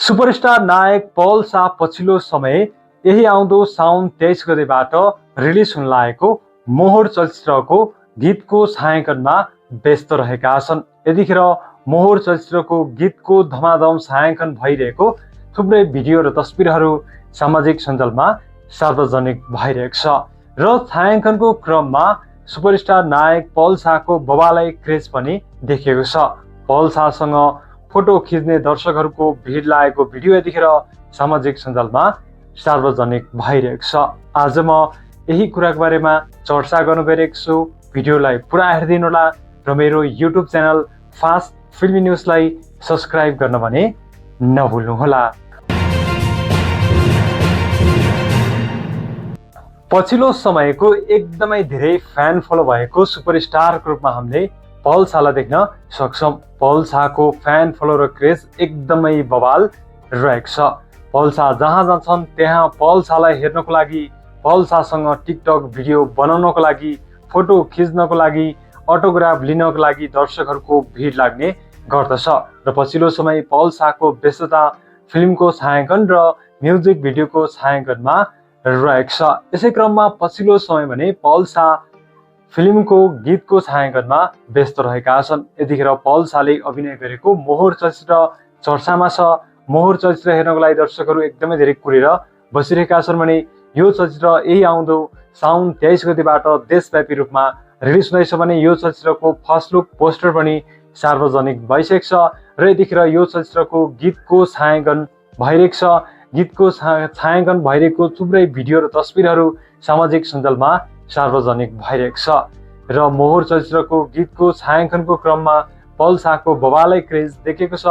Superstar नायक पल शाह पछिल्लो समय यही आउँदो साउन 23 गतेबाट रिलिज हुन लागेको मोहर चलचित्रको गीतको छायाङ्कनमा व्यस्त रहेका छन्। यतिखेर मोहर चलचित्रको गीतको धमाधम छायाङ्कन भइरहेको थुप्रै भिडियो र तस्बिरहरू सामाजिक सञ्जालमा सार्वजनिक भइरहेको छ र छायाङ्कनको क्रममा सुपरस्टार नायक पल शाहको बबालाई क्रेज पनि देखिएको छ। पल शाहसँग फोटो खिच्ने दर्शकहरूको भिड लागेको भिडियो यतिखेर सामाजिक सञ्जालमा सार्वजनिक भइरहेको छ। आज म यही कुराको बारेमा चर्चा गर्न गइरहेको छु। भिडियोलाई पुरा हेरिदिनु होला र मेरो युट्युब च्यानल फास्ट फिल्मी न्युजलाई सब्स्क्राइब गर्न भने नभुल्नुहोला। पछिल्लो समयको एकदमै धेरै फ्यान फलो भएको सुपरस्टारको रूपमा हामीले पल शाहलाई देख्न सक्छौँ। पल शाहको फ्यान फलो र क्रेज एकदमै बवाल रहेको छ। पल शाह जहाँ जान्छन् त्यहाँ पल शाहलाई हेर्नको लागि, पल शाहसँग टिकटक भिडियो बनाउनको लागि, फोटो खिच्नको लागि, अटोग्राफ लिनको लागि दर्शकहरूको भिड लाग्ने गर्दछ र पछिल्लो समय पल शाहको व्यस्तता फिल्मको छायाङ्कन र म्युजिक भिडियोको छायाङ्कनमा रहेको छ। यसै क्रममा पछिल्लो समय भने पल शाह फिल्मको गीतको छायाङ्कनमा व्यस्त रहेका छन्। यतिखेर पल शाहले अभिनय गरेको मोहर चलचित्र चर्चामा छ। मोहर चलचित्र हेर्नको लागि दर्शकहरू एकदमै धेरै कुरेर बसिरहेका छन् भने यो चलचित्र यही आउँदो साउन 23 गतिबाट देशव्यापी रूपमा रिलिज हुँदैछ भने यो चलचित्रको फर्स्ट लुक पोस्टर पनि सार्वजनिक भइसकेको छ र यतिखेर यो चलचित्रको गीतको छायाङ्कन भइरहेको छ। गीतको छायाङ्कन भइरहेको थुप्रै भिडियो र तस्बिरहरू सामाजिक सञ्जालमा सार्वजनिक भइरहेको छ र मोहर चलचित्रको गीतको छायाङ्कनको क्रममा पल शाहको बबालै क्रेज देखेको छ।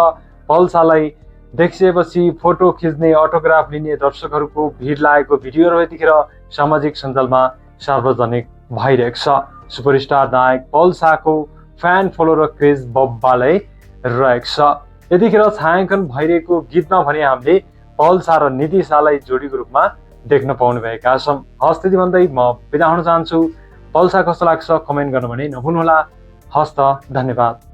पल शाहलाई देखिएपछि फोटो खिच्ने, अटोग्राफ लिने दर्शकहरूको भिड लागेको भिडियोहरू यतिखेर सामाजिक सञ्जालमा सार्वजनिक भइरहेको छ। सुपरस्टार नायक पल शाहको फ्यान फलो र क्रेज बब्बालै रहेको छ। यतिखेर छायाङ्कन भइरहेको गीतमा भने हामीले पल शाह र निधि शाहलाई जोडीको रूपमा देख्न पाउनु भएका छौँ। हस् त्यति भन्दै म बिदा हुन चाहन्छु। पल शाह कस्तो लाग्छ कमेन्ट गर्न भने नभुल्नुहोला। हस् त, धन्यवाद।